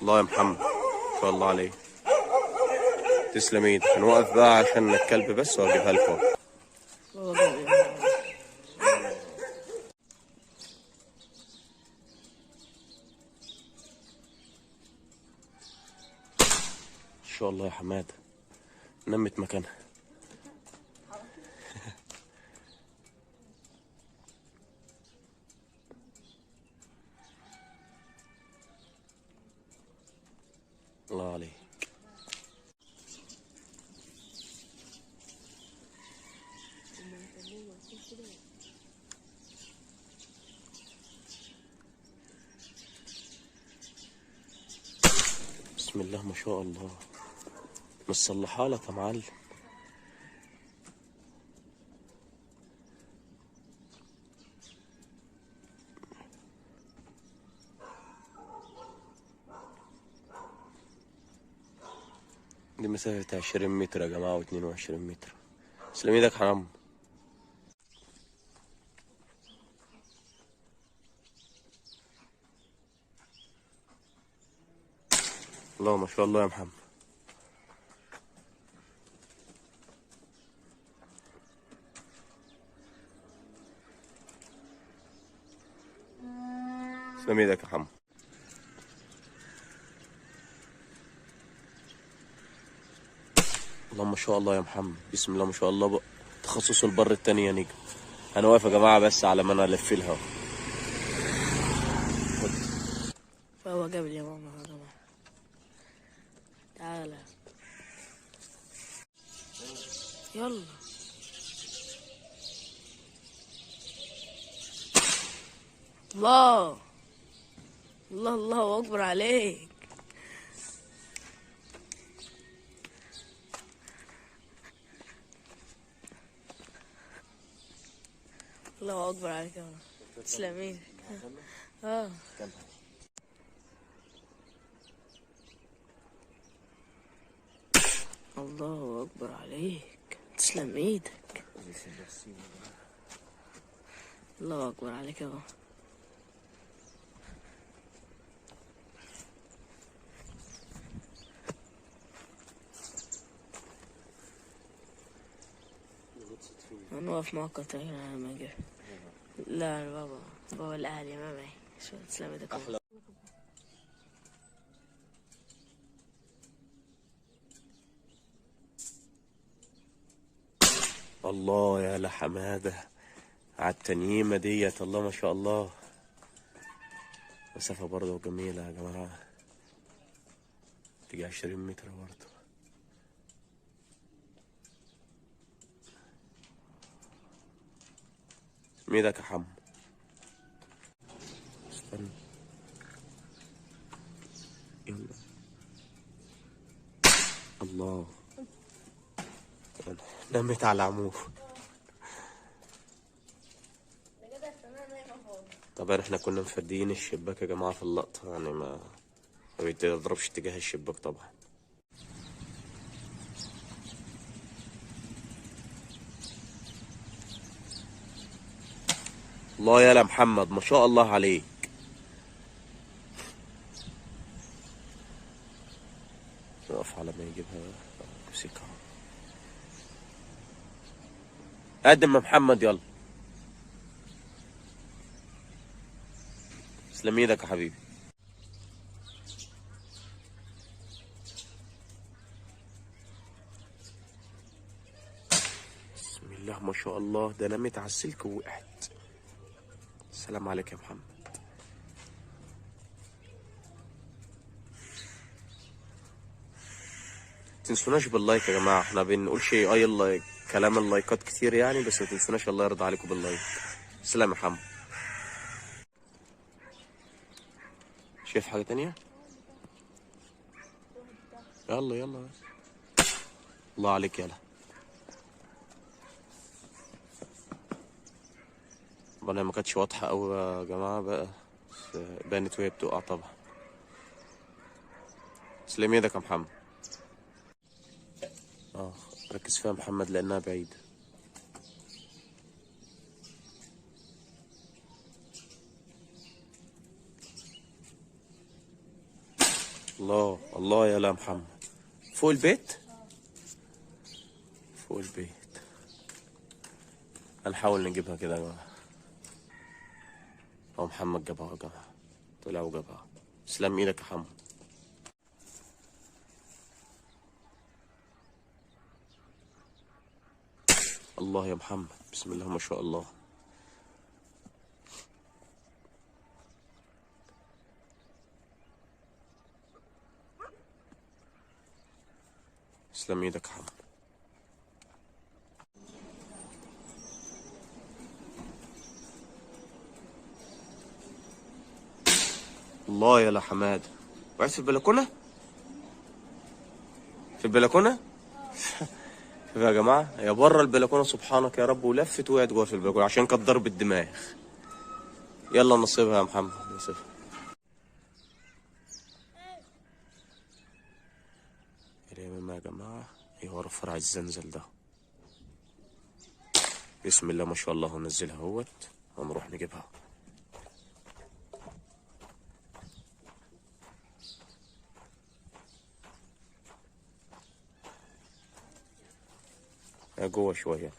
الله يا محمد، ما شاء الله عليك، تسلم ايدك. هنوقف بقى عشان الكلب بس واجيبها لكم. ان شاء الله يا حمادة نمت مكانها. الله عليك. بسم الله ما شاء الله، مصلحة لك يا معلم. دي مسافة 20 متر يا جماعة، و22 متر. تسلم ايدك يا عم. الله ما شاء الله يا محمد. تسلم ايدك يا محمد. الله ما شاء الله يا محمد، بسم الله ما شاء الله. بقى تخصص البر التاني يا نجم. انا واقف يا جماعة بس على ما انا الف لها. فهو قبل يا ماما يا جماعة. تعالى يلا. الله الله الله اكبر عليك. الله اكبر عليك يا ماما، تسلم ايدك. الله اكبر عليك، تسلم ايدك. الله اكبر عليك يا بابا. هنوقف مؤقت هنا لما اجي. لا بابا، بابا الاهلي ما معي. تسلم ايدك. الله يا لحمادة على التنيمة ديت، الله ما شاء الله. مسافة برضه جميلة يا جماعة، تيجي 20 متر برضه. ميدك يا حم. استنى يلا. الله، نمت على العمود. طبعا احنا كنا مفديين الشباك يا جماعة في اللقطة، يعني ما بيتضربش اتجاه الشباك طبعا. الله يا محمد ما شاء الله عليك. نقف على ما يجيبها. امسكها. قدم يا محمد يلا. تسلم ايدك يا حبيبي. بسم الله ما شاء الله، ده نمت على السلك ووقعت. السلام عليك يا محمد. تنسوناش بال like يا جماعة، احنا بنقولش اي ال like، كلام اللايكات كتير يعني، بس ما تنسوناش الله يرضى عليكم بال like. سلام يا محمد. شايف حاجة تانية؟ يلا يلا. الله عليك يلا. طبعا ما كانتش واضحة قوي يا جماعة بقى، بس بانت وهي بتقع طبعا. تسلم ايدك يا محمد. ركز فيها محمد لانها بعيدة. الله الله يا لا محمد. فوق البيت؟ فوق البيت. هنحاول نجيبها كده يا جماعة. هو محمد جابها يا جماعة، طلع وجابها. سلام ايدك يا حمد. الله يا محمد، بسم الله ما شاء الله. تسلم ايدك يا حمد. الله يا حمادة، وقعت في البلكونه؟ في البلكونه؟ شوف يا جماعة، هي بره البلكونه سبحانك يا رب، ولفت وقعت جوه في البلكونه عشان كانت ضرب الدماغ. يلا نصيبها يا محمد، نصيبها. يا جماعة ايه ورا فرع الزنزل ده؟ بسم الله ما شاء الله. هنزلها اهوت، هنروح نجيبها. جوه شوية.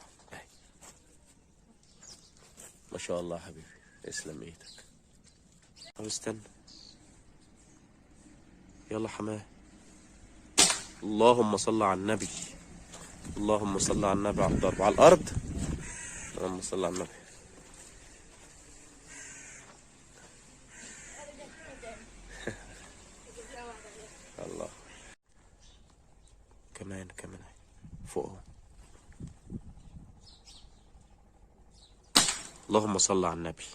ما شاء الله يا حبيبي، اسلم ايدك. طب استنى، يلا حماه. اللهم صل على النبي، اللهم صل على النبي. على الضرب على الارض. اللهم صل على النبي. الله، كمان كمان فوقهم. اللهم صل على النبي.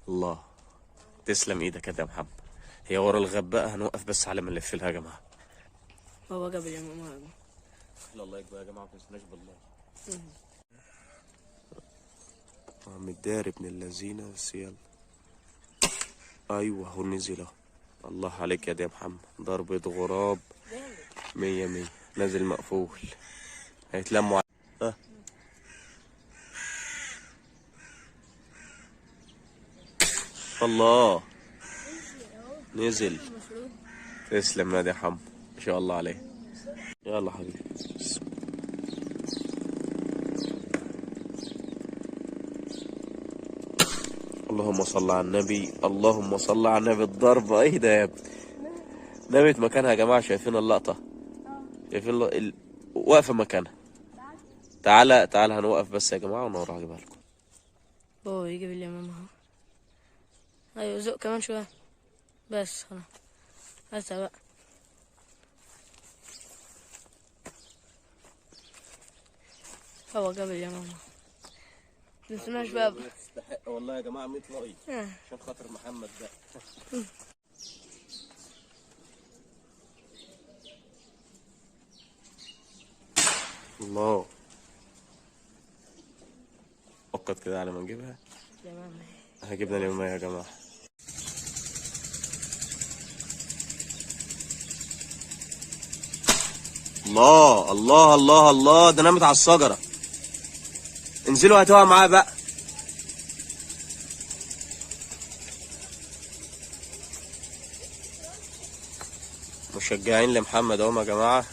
الله، تسلم ايدك يا محمد. هي ورا الغباء، هنوقف بس على ما نلف لها يا جماعة. بابا جاب يا ماما. الله يكبر يا جماعة، ما تنسوناش بالله. عم الدار ابن اللذينه، بس يلا. ايوه هو نزل اهو. الله عليك يا محمد، ضربة غراب مية مية. نازل مقفول، هيتلموا. ها الله، نزل. تسلم يا حمد، ما شاء الله عليه. يلا حبيبي. اللهم صل على النبي، اللهم صل على النبي. الضربة ايه ده يا ابني؟ نامت مكانها يا جماعة، شايفين اللقطة؟ شايفين واقفة مكانها. تعالى تعالى، هنوقف بس يا جماعة ونروح اجيبها لكم. بابا يجيب لي يا ماما اهو. ايوه زق كمان شوية بس، خلاص هسه بقى. هو جاب يا ماما، متنسوناش بقى. تستحق والله يا جماعة 100 like عشان خاطر محمد ده. الله، فقط كده على ما نجيبها. يا ماما هجيبنا اليوم يا جماعة. الله الله الله الله، ده نامت على الشجرة. انزلوا هاتوها معايا بقى. مشجعين لمحمد اهو يا جماعة.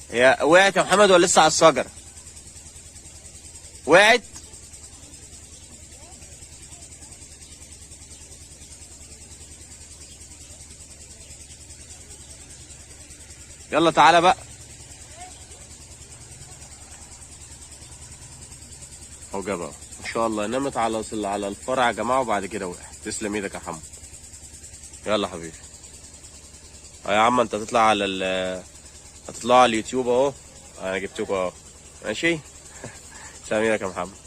هي وقعت يا محمد ولا لسه على الشجرة؟ وقعت؟ يلا تعالى بقى. اهو جابها ما شاء الله، نامت على الفرع يا جماعة وبعد كده وقعت. تسلم ايدك يا حمد. يلا حبيبي. يا عم انت هتطلع على هتطلع على اليوتيوب اهو، انا جبتكوا اهو. ماشي. تسلم ايدك يا محمد.